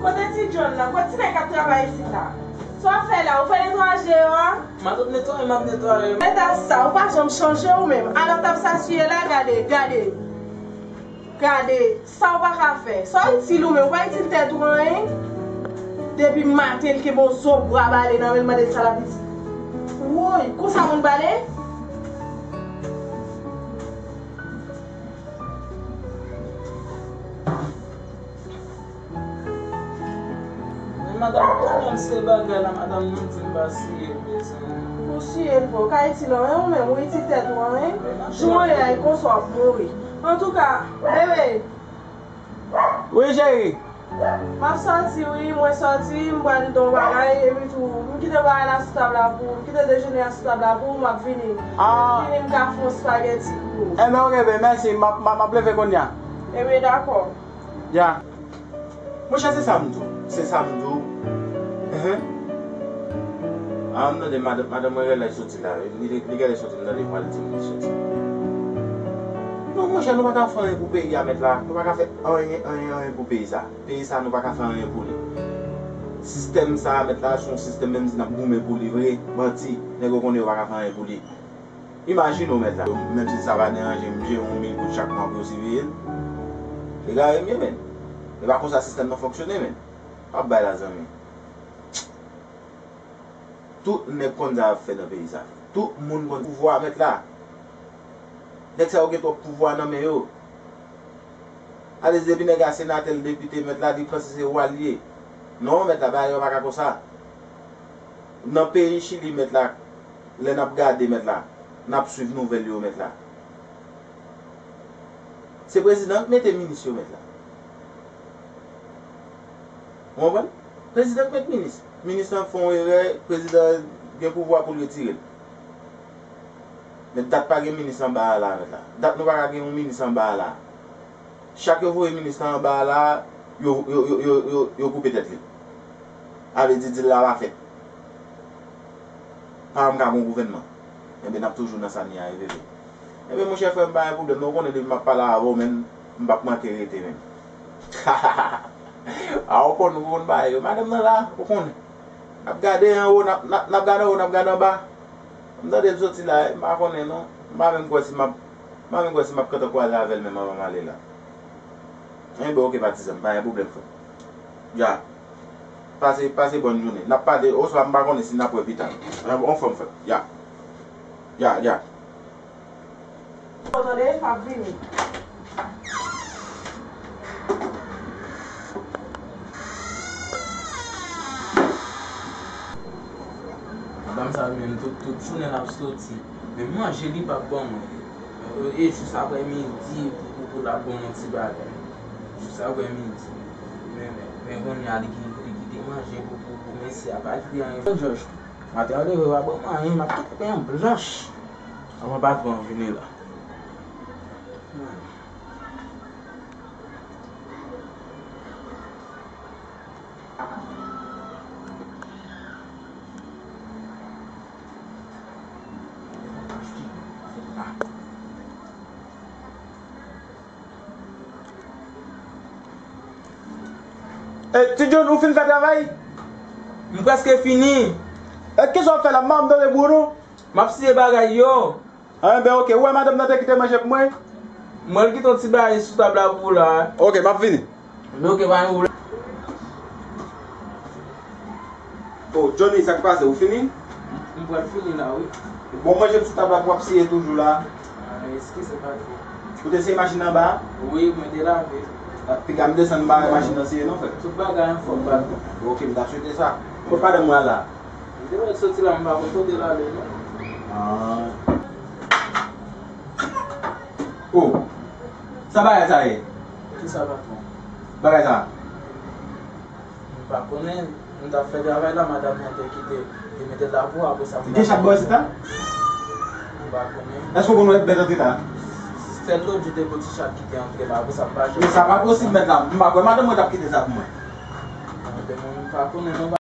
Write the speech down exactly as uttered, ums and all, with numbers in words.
Kote ti John nan? Kote ti nèg k ap travay isit la? Sa w ap fè la? Ou fè netwayaj deyò a? M ap netwaye, m ap netwaye. Mèt a sa, ou pa janm chanje ou menm. Alò, tap sa siye la, gade, gade. Gade, sa w pa ka fè. Sa w itil ou menm, ou pa itil tèt ou anyen. Depi maten, l kenbe yon zo bwa bale nan men l, mande l sa l ap itil. Woy, konsa moun bale? Men madanm, kòman se bagay la, madanm, nou di m pa siye l, mezanmi. Ou siye l, bro. Ka itil anyen, ou menm, ou itil tèt ou anyen. Jou mwen la, e konsa w ap mouri. Antouka, bebe. Wi, cheri. M ap sòti, wi, mwen sòti, m pral nan yon bagay, epi tou, m kite bagay la sou tab la pou ou, m kite dejene a sou tab la pou ou, m ap vini. Ah. Vini, m ka fè yon spaghetti pou ou. Enben, oke, ben, mèsi, m ap, m ap, m ap leve kounye a. Enben, dakò. Ya. Monchè, se sa m di w. Se sa m di w. Enhen. A, m tande madanm, madanm mwen genlè soti la. Li, li genlè soti, m tande vwa l di m li soti. Non, monchè, nou pa ka fè anyen pou peyi a, mèt la. Nou pa ka fè anyen, anyen, anyen pou peyi sa. Peyi sa, nou pa ka fè anyen pou li. Sistèm sa, mèt la, se yon sistèm, menm si n ap goumen pou li vre, manti, nèg yo konnen yo pa ka fè anyen pou li. Imajine w, mèt la. Menm si sa pa deranje m, m jere yon mil goud chak mwa pou yo siveye l. Egare m ye, menn. E pa konsa sistèm nan fonksyone, menn. Pa bay la, zanmi. Tout nèg konn sa y ap fè nan peyi sa. Tout moun konn pouvwa, mèt la. Nèg sa yo gen twòp pouvwa nan men yo. Alèz depi nèg la senatè, l depite, mèt la, li panse se wa l ye. Non, mèt la, bagay yo pa ka konsa. Nan peyi Chili, mèt la, lè n ap gade, mèt la, n ap swiv nouvèl yo, mèt la. Se prezidan k mete minis yo, mèt la. Ou konprann? Prezidan k met minis. Minis lan fè yon erè, prezidan gen pouvwa pou l retire l. Men dat pa gen minis anba a la, mèt la. Dat nou pa ka gen yon minis anba a la. Chak yo voye minis lan anba a la, yo, yo, yo koupe tèt li. A vle di, dil la pa fèt. Pa janm ka gen yon gouvènman. Enben, n ap toujou nan sa n ye a, e bebe. Enben, monchè, frè m, pa gen pwoblèm, non, ou konnen depi m ap pale avè w, menn, m p ap manke rete, menn. A, ou konn, ou konn bagay yo. Madanm nan la, ou konnen. N ap gade anwo, n ap, n ap, n ap gade anwo, n ap gade anba. M tande l soti la, m pa konnen non. M pa menm kwè si m ap, m pa menm kwè si m ap gentan kwaze avè l menm anvan m ale la. Enben, oke, patizan m, pa gen pwoblèm, frè m. Ya. Pase, pase bòn jounen. N ap pale, oswa m pa konnen si n ap wè pita. Anfòm, frè m. Ya. Ya, ya. Ou tande, m ap vini. Madanm sa menm, tout, tout jounen l ap soti. Men manje li p ap ban mwen. E jis aprè midi pou, pou, pou l ap ban mwen ti bagay. Jis aprè midi. Men, men, men kounye a li ki, li kite manje pou, pou, pou mesye a pa kite anyen. Jòj, maten an leve, w ap ban mwen anyen, m ap tout pran blanch. Anvan patwon an vini la. E, Ti John, ou fin fè travay? M prèske fini. E, kisa w ap fè la? M pa tande bri w non. M ap siye bagay yo. Enben, oke. Ou wè madanm nan te kite manje pou mwen? M wè l kite yon ti bagay sou tab la pou ou la. Oke, m ap vini. Enben, oke, pa gen pwoblèm. O, Johnny, sa k pase? Ou fini? M, m pral fini la, wi. Bon, manje m sou tab la pou w ap siye toujou la. A, eskize, patwon. Ou te siye machin anba a? Wi, mwen te lave. A, piga m desann m pa wè machin nan siye non, frè. Tout bagay anfòm, patwon. Oke, m ta swete sa. Kot madanm mwen la? M te wè l soti la, m pa konn kote l ale non. Ah. Oh. Sa bagay sa ye? Kisa, patwon? Bagay sa? M pa konnen. M t ap fè travay la, madanm mwen te kite, te mete l la pou, apre sa m pa konnen. Te gen chat bò isit la? M pa konnen. Èske w konn wè bèt antre la? Sèl lòt jou te gen ti chat ki te antre la, apre sa m pa janm. Men sa pa posib, mèt la. M pa kwè madanm mwen t ap kite sa pou mwen. Mwen pa konnen non.